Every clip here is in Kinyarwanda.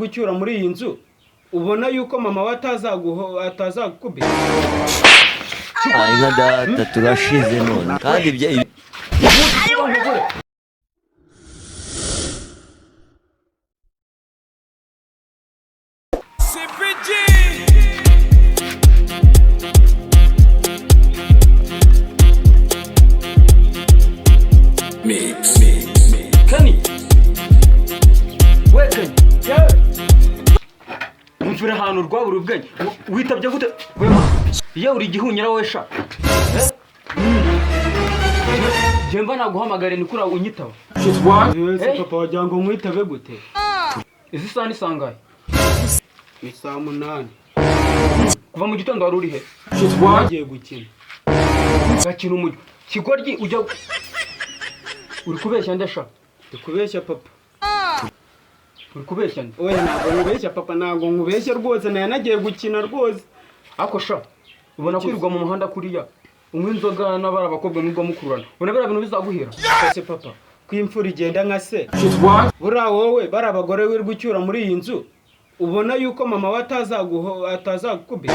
Gucyura muri iyi nzu, ubona yuko mama we atazagukubita. Inka data, turashize none kandi ibyo. Kenny, we Kenny, umvira ahantu rwabura ubwenge. Witabye gute? Wema iyo uri igihunyira wowe sha. Eh? Njye mba naguhamagare nikura unyitaba. Ese Eh? papa, wagira ngo nkwitabe gute? Izi saha ni sangahe? Ni saa 8. Kuva mu gitondo wari uri he? Bagiye gukina. Gakina umujyi kigoryi, ujya uri kubeshya ndasha. Ndi kubeshya papa? Uri kubeshya nde? Oya, ntabwo nkubeshya papa, ntabwo nkubeshya rwose, nayo nagiye gukina rwose. Ariko sha, ubona kwirirwa mu muhanda kuriya unywa inzoga n'abari abakobwa mwirwa mukururana, ubona biriya bintu bizaguhira? Ese papa, ko imfura igenda nka se, buriya wowe bari abagore wirirwa ucyura muri iyi nzu, ubona yuko mama we atazagukubita.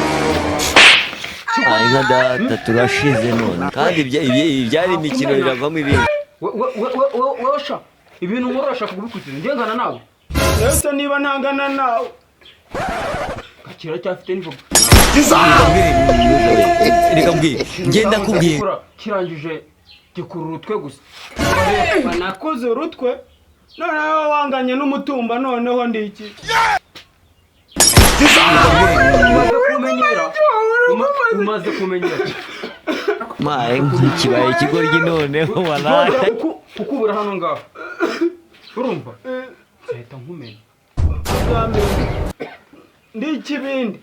Inka data, turashize none kandi ibyo ibyari imikino biravamo ibindi. Wewe sha, ibintu nkora urashaka kubikurikiza, njye ngana nawe? Ese niba ntangana nawe? Gakira cyafite n'inzoga. Reka mbwire, ngenda kubwira. Gikura kirangije gikurura utwe gusa. Nakuze urutwe, noneho wanganye n'umutumba, noneho ndi iki? Umaze kumenyera. Umaze kumenyera. Maye, kibaye ikigoryi noneho walayi. Kukubura hano ngaho, urumva nzahita nkumenya. Ndi ikibindi.